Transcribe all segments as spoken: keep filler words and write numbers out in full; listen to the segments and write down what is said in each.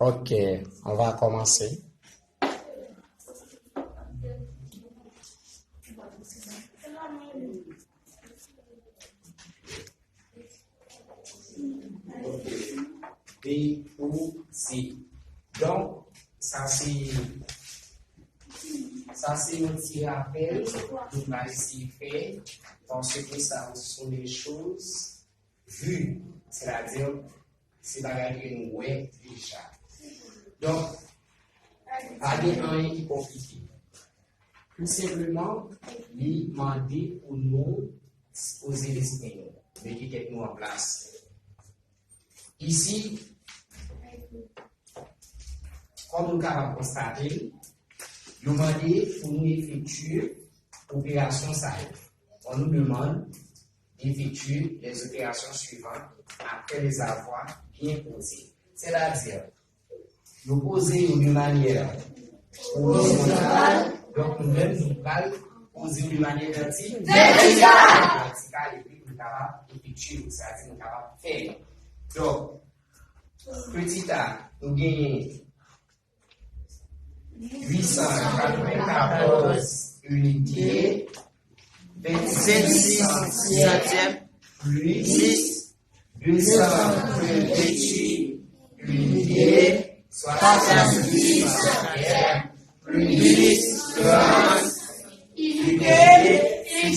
Ok, on va commencer. Depoze. Donk, sa se, sa se yon ti rapèl nou va eseye fè, paske sa se des choses vues, sètadi se bagay ke nou wè deja. Donk, pa gen anyen ki konplike. Tou senpleman, li mande pou nou dispoze lespri nou, mete tèt nou an plas. Isi, kòm nou kapab konstate l, yo mande pou nou efektye operasyon sa yo. On nous demande d'effectuer les opérations suivantes après les avoir bien posées. Sètadi, nou poze yo de manyè orizontal, donk nou menm nou pral poze yo de manyè vèti-, vètikal. Vètikal, epi pou nou kapab efektye yo, sètadi nou kapab fè yo. Donk, petit a, nou genyen uit san katrevennkatòz inite, vennsis santyèm plis de san venntuit inite, swasanndis santyèm plis trant inite,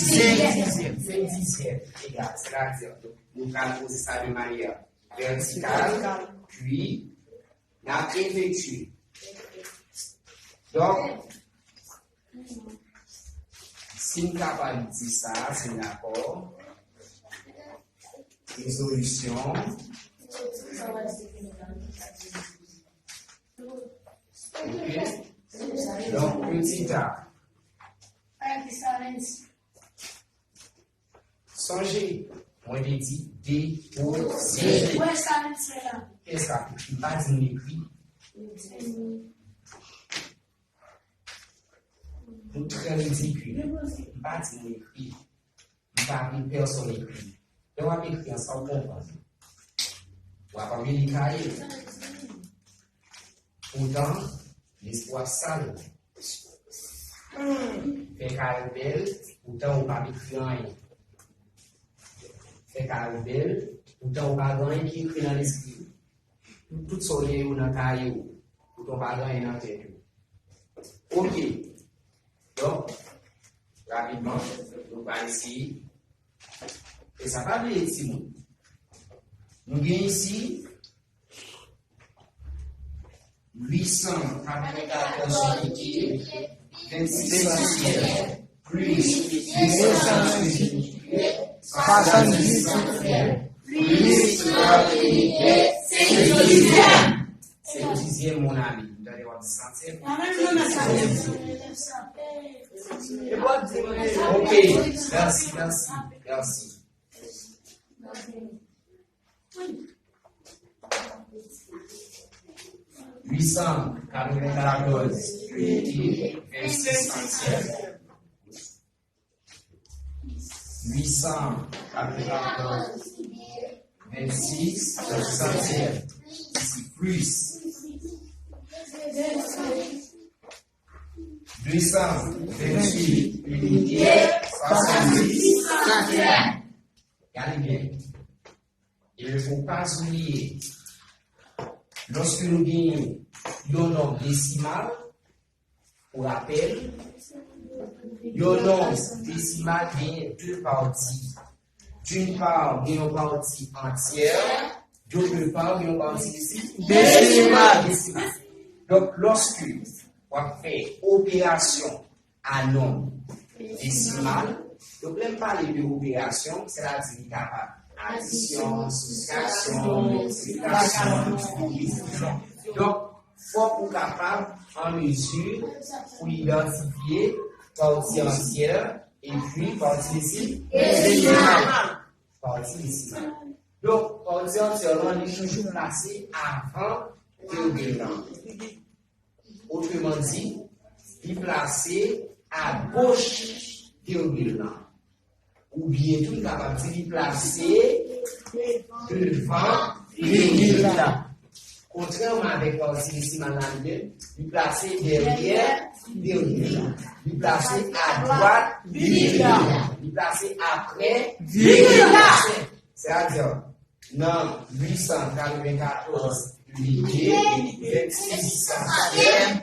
senk dizyèm. Senk dizyèm egal, sètadi, nou pral poze sa de manyè vètikal, pi n ap efektye. Donk, si n kapab di sa, si n dakò, rezolisyon. Ok? Donk, petit a. Sonje, mwen te di depoze. Kiyès k ap ekri? M pa di m ekri. Nou trè ridikil. M pa di m ekri. M pa vle pèsonn ekri. Lè w ap ekri an, sa w konprann? W ap anmele kaye w. Poutan, lespri w ap sal. Fè kaye w bèl, poutan ou p ap ekri anyen. Fè kaye w bèl, poutan ou pa gen anyen ki ekri nan lespri w. Tout sa w gen yo nan kaye w, poutan ou pa gen anyen nan tèt ou. Ok. Donk, rapidman, nou va eseye. E sa pa bliye timoun. Nou gen isi uit san katrevennkatòz inite, vennsis santyèm, plis de san venntuit, swasanndis santyèm, plis trant inite, senk dizyèm. Senk dizyèm, mon ami. M tande w ap di santyèm. Ok, mèsi, mèsi, mèsi. Uit san katrevennkatòz inite, vennsis santyèm. Uit san katrevennkatòz, vennsis santyèm. Isi plis. De san venntuit inite, swasanndis santyèm. Gade byen. E fò w pa bliye, lòske nou genyen yon nonb desimal, pou rapèl, yon nonb desimal genyen de pati. D'une part, gen yon pati antyè, d'autre part, gen yon pati desi-, desimal. Desimal. Donk, lòske w ap fè operasyon a nonb desimal. Donk, lè m pale de operasyon, sètadi li kapab adisyon, soustrasyon, miltiplikasyon, divizyon. Donk, fòk ou kapab an mezi pou idantifye pati antyè epi pati desi-, desimal. Pati desimal. Donk, pati antyè lan, li toujou plase avan virgil lan. Otreman di, li plase agoch virgil lan. Oubyen tou, n kapab di li plase devan virgil la. Kontrèman avèk pati desimal la li menm, li plase dèyè virgil la. Li plase adwat virgil la. Li plase aprè virgil la. Sètadi, nan uit san katrevenkatòz, li de, vennsis santyèm,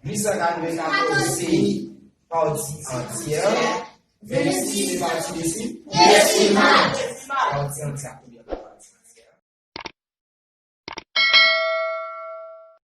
uit san katrevenkatòz se pati antyè, vennsis se pati desi-, desimal. Pati antyè.